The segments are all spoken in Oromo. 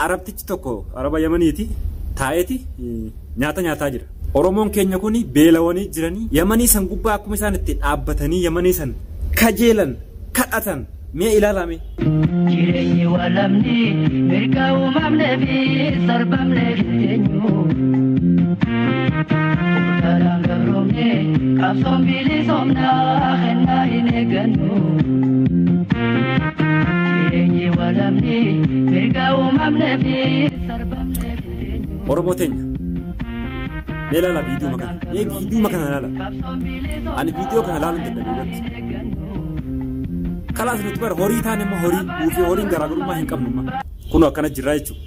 Arabtichi tokko Araba Yamaniiti taa'eeti nyaata nyaataa jira. Oromoon keenya kun beelawanii jiranii Yamanii san gubbaa akkuma isaan itti dhaabbatanii Yamanii san kajeelan kadhatan mee ilaalame. Jireenyi walamni mirga uumamnee fi sarbamnee eenyu. Karaan gabroomne qabsoon bilisoomnaa kennaa hin eeggannu. Jireenyi walamni mirga uumamnee fi sarbamnee eenyu. Oromoo teenya. Mee ilaala viidiyoo kana. Mee viidiyoo kana ilaala. Ani viidiyoo kana ilaaluun dadhabee irratti. Kalaas nuti bara horii taane immoo horii nuufi horiin garaagarummaa hin qabnu. Kunoo akkana jirraa jechuudha.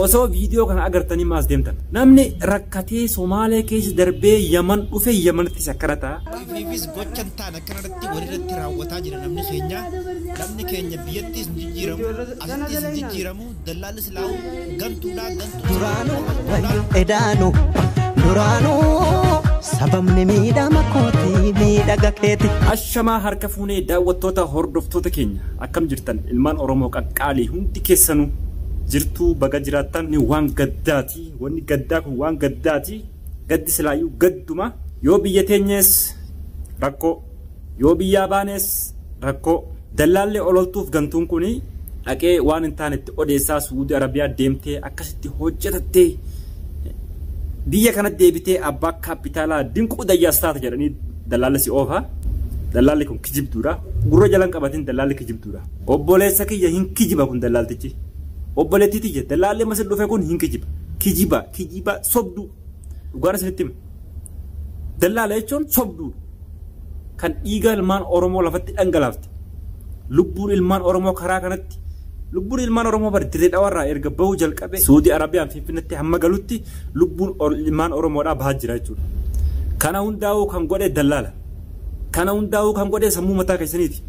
Osoo viidiyoo kana agartanii maas deemtan. Namni rakkatee Somaalee keessa darbee Yaman dhufe Yamanittis akkana ta'a. Ifiifis gocha hin taane akkanarratti walirratti raawwataa jira namni keenya. Namni keenya biyyattis hin jijjiiramu, asittis hin jijjiiramu, dallaallis laa'u gantuudhaa gantuu. Duraanuu edaanu duraanuu sababni miidhama kooti miidhaga keeti. Ashamaa harka fuunee daawwattoota hordoftoota keenya akkam jirtan ilmaan Oromoo qaqqaalii hundi keessanuu jirtuu baga jiraattan waan gaddaati. Wanni gaddaa kun waan gaddaati. Gaddi silaayyuu gadduma. Yoo biyya teenyees rakkoo, yoo biyyaa baanees rakkoo. Dallaallee ololtuuf gantuun kun dhaqee waan hin taanetti odeessaa Suudii Arabiyaa deemtee akkasitti hojjetattee biyya kanatti deebitee abbaa kaapitaalaa dinquu dayyaas taata jedhanii dallaalli si oofa. Dallaalli kun kijibduudha. Gurra jalaan qabatiin dallaalli kijibduudha. Obboleessa kiyya hin kijiba kun dallaaltichi. Obboleettii tiyya dallaalli amma sin dhufe kun hin kijiba. Kijiba kijiba sobduu. Dhugaan isinitti hima. Dallaala jechuun sobduudha. Kan dhiiga ilmaan Oromoo lafatti dhangalaafte. Lubbuun ilmaan Oromoo karaa kanatti lubbuun ilmaan Oromoo bari dirree dhawarraa erga bahuu jalqabe Suudii Arabiyaan Finfinneetti hamma galutti lubbuun ilmaan Oromoodhaa bahaa jira jechuudha. Kana hundaa'uu kan godhe dallaala. Kana hundaa'uu kan godhe sammuu mataa keessaniiti.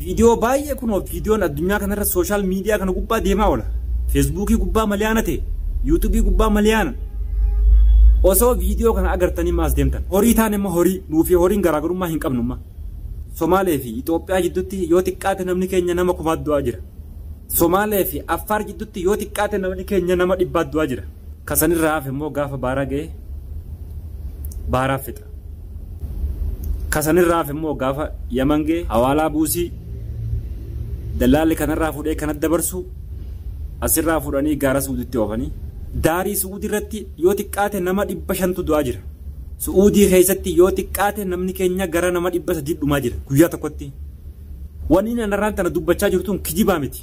Viidiyoo baay'ee kunoo viidiyoon addunyaa kanarra sooshaal miidiyaa kana gubbaa deemaa oola. Feesbuukii gubbaa maliyaana ta'e, yuutuubii gubbaa maliyaana. Osoo viidiyoo kana agartanii maas deemtan. Horii taane immoo horii nuufi horiin garaagarummaa hin qabnu. Somaalee fi Itoophiyaa jidduutti yoo xiqqaate namni keenya nama kumaat du'aa jira. Somaalee fi Affaar jidduutti yoo xiqqaate namni keenya nama dhibbaat du'aa jira. Kasanirraa hafe immoo gaafa baaraa ga'e baaraa fixa. Kasanirraa hafe immoo gaafa Yaman ga'e hawaalaa buusii dallaalli kanarraa fuudhee kanatti dabarsu asirraa fuudhanii gaara Suudiitti oofanii. Daarii Suudii irratti yoo xiqqaate nama 500 du'aa jira. Suudii keessatti yoo xiqqaate namni keenya gara nama 300 dhumaa jira guyyaa tokkotti. Wanni inni anarraan tana dubbachaa jirtuun kijibaa miti.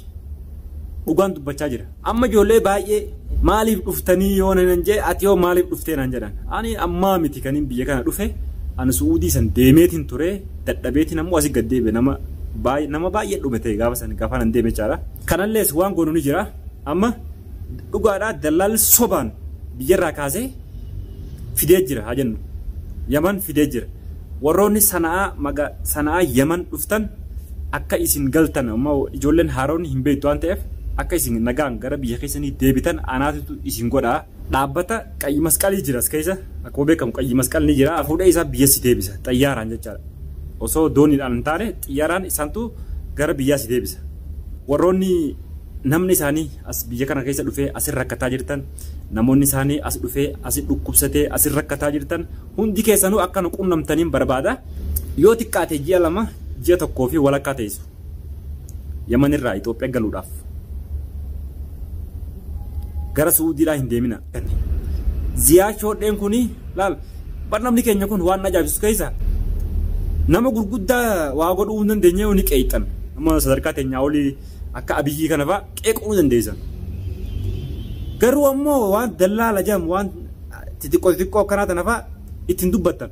Dhugaan dubbachaa jira. Amma ijoollee baay'ee maaliif dhuftanii yoo nan jee ati yoo maaliif dhuftee naan jedhan. Ani ammaa miti kan biyya kana dhufe ani Suudii san deemeetiin ture dadhabeetiin ammoo asii gad deebi'e nama baay'ee dhume ta'e gaafa san gaafa nan deeme jechaadha. Kanallees waan goonu ni jira. Amma dhugaadhaa dallaalli sobaan biyyarraa kaasee fidee jira haa jennu. Yaman fidee jira. Warroonni Sana'aa Yaman dhuftan akka isin galtan amma ijoolleen haaroonni hin beektu waan ta'eef akka isin nagaan gara biyya keessanii deebitan anaatitu isin godhaa. Dhaabbata qayyi masqalii jira as keessa akkuma beekamu qayyi masqal ni jira. Fuudhee isaa biyyatti deebisa xayyaaraan jechaadha. Osoo dooniidhaan hin taane xiyyaaraan isaantu gara biyyaa si deebisa. Warroonni namni isaanii as biyya kana keessa dhufee asirra rakkataa jirtan namoonni isaanii as dhufee asi dhukkubsatee asirra rakkataa jirtan hundi keessanuu akka nu qunnamtaniin barbaada. Yoo xiqqaate ji'a 2 ji'a 1 fi walakkaa teessu Yamanirraa Itoophiyaa galuudhaaf gara Suudiidhaa hin deemina. Ziyaa shoodheen kuni laal bar namni keenya kun waan ajaa'ibsiisu keessa nama gurguddaa waa godhuu hin dandeenye ni qeexan. Amma sadarkaa teenyaa olii akka Abiyyii kana fa'a qeequu ni dandeessan. Garuu ammoo waan dallaala jedhamu waan xixiqqoo xixiqqoo akkanaa tana fa'a ittiin dubbattan.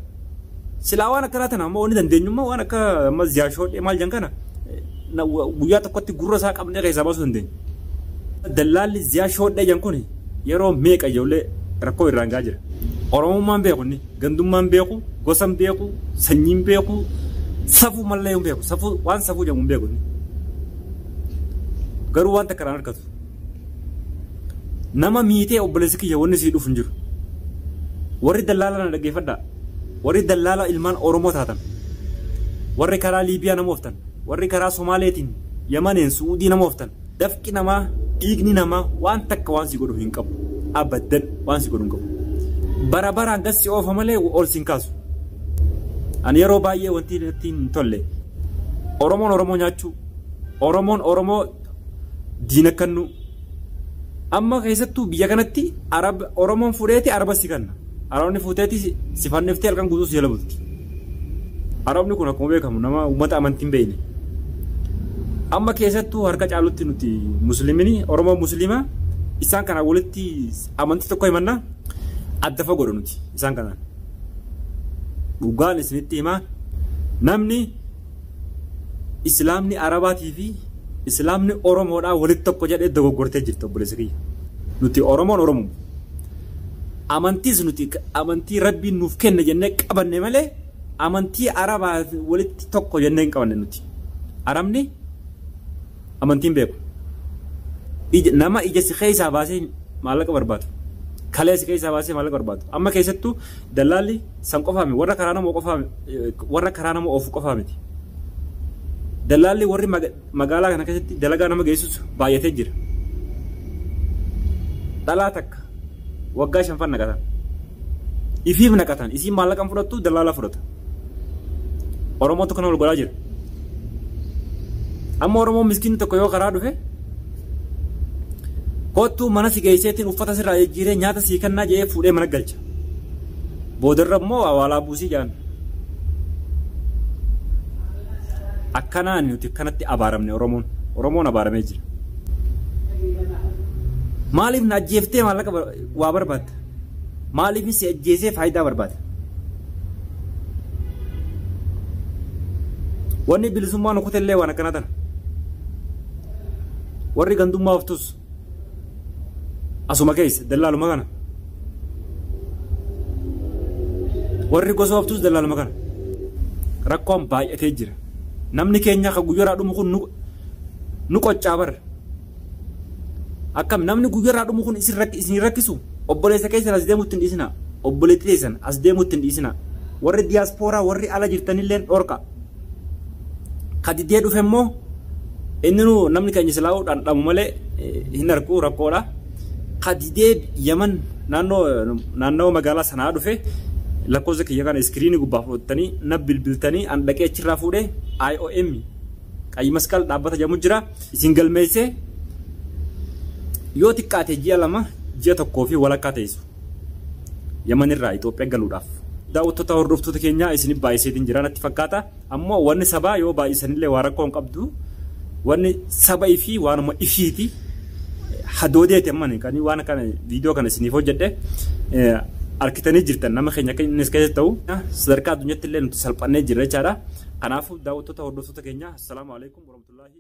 Silaa waan akkanaa tana ammoo ni dandeenyummaa waan akka amma ziyaa shoodhee maal jedhan kana guyyaa tokkotti gurra isaa qabnee keessaa baasuu dandeenya. Dallaalli ziyaa shoodhee jedhan kun yeroo meeqa ijoollee rakkoo irraan gahaa jira. Oromummaan beeku inni gandummaan beeku gosan beeku sanyiin beeku safuu mallee hin beeku safuu waan safuu jedhamu hin beeku inni. Garuu waan takka irraan argatu. Nama miitee obboleessi kiyya wanni sii dhufu hin jiru. Warri dallaala na dhaggeeffadhaa. Warri dallaala ilmaan Oromoo taatan. Warri karaa Liibiyaa nama ooftan. Warri karaa Somaaleetiin Yamaneen Suudii nama ooftan. Dafqi namaa Dhiigni namaa waan takka waan si godhu hin qabu. Abaddan waan si godhu hin qabu. Bara baraan gas si oofa malee ol si hin kaasu. Ani yeroo baay'ee wanti natti hin tolle Oromoon Oromoo nyaachuu, Oromoon Oromoo diina kennuu. Amma keessattuu biyya kanatti Arab Oromoon fuudheeti Araba si kenna. Arabni fuuteeti si fanniftee halkan guutuu si jala bulti. Arabni kun akkuma beekamu nama uummata amantii hin beekne. Amma keessattuu harka caalutti nuti musliimini Oromoo musliima isaan kana walitti amantii tokko himanna adda fagoodha nuti isaan kanaan. Dhugaan isinitti himaa namni Islaamni Arabaatii fi Islaamni Oromoodhaa walitti tokko jedhee dogoggortee jirti obboleessa kiyya. Nuti Oromoon Oromoo. Amantiis nuti amantii Rabbiin nuuf kenne jennee qabanne malee amantii Arabaa walitti tokko jennee hin qabanne nuti. Arabni amantiin beeku. Nama ija si keessaa baasee maallaqa barbaadu. Kalee si keessaa baasee maallaqa barbaadu. Amma keessattuu dallaalli san qofaa miti warra karaa nama qofaa warra karaa nama oofu qofaa miti. Dallaalli warri magaalaa kana keessatti dalagaa nama geessus baay'atee jira. Dhalaa takka waggaa shanfan naqatan. Ifiif naqatan. Isiin maallaqa hin fudhattu dallaala fudhata. Oromootu kana wal godhaa jira. Amma Oromoon miskiinni tokko yoo karaa dhufe kottuu mana si geesseetiin uffata sirraa jijjiiree nyaata sii kennaa jedhee fuudhee mana galcha. Boodarra immoo awwaalaa buusii jedhan. Akkanaan nuti kanatti abaaramne Oromoon. Oromoon abaaramee jira. Maaliif na ajjeeftee maallaqa waa barbaadda? Maaliif si ajjeesee faayidaa barbaada? Wanni bilisummaa nu kutellee waan akkana tana. Warri gandummaa oftus asuma keessa dallaaluma kana. Warri gosa oftus dallaaluma kana. Rakkoon baay'atee jira. Namni keenya kan guyyaarraa dhumu kun nu qoccaa bara. Akkam namni guyyaarraa dhumu kun isin rakkisu obboleessa keessan as deemuutti hin dhiisinaa. Obboleettii keessan as deemuutti hin dhiisinaa. Warri diyaaspooraa warri ala jirtanillee dhorka. Kadidee dhufe immoo inni nu namni keenya silaa'uu dhandhamu malee hin argu rakkoodha. Kadidee Yaman naannoo magaalaa sanaa dhufe lakkoofsa kiyya kana iskiriinii gubbaa fudhattanii na bilbiltanii an dhaqee achirraa fuudhee IOM Qayyi Masqal dhaabbata jedhamu jira. Isin galmeessee yoo xiqqaate ji'a 2 ji'a 1 fi walakkaa teessu. Yaman irraa Itoophiyaa galuudhaaf. Daawwattoota hordoftoota keenyaa isin baay'iseetiin jira natti fakkaata. Ammoo wanni sabaa yoo baay'isanillee waa rakkoo hin qabdu. Wanni saba ifii waanuma ifiiti. Hadoodeeti amma kan waan kana viidiyoo kana isiniif hojjedhe arkitanii jirtan nama keenya akka inni keessa ta'u sadarkaa addunyaatti illee nuti salphannee jirra jechaadha. Kanaafuu daawwattoota hordoftoota keenyaa assalaamu alaikum warahmatullaahi.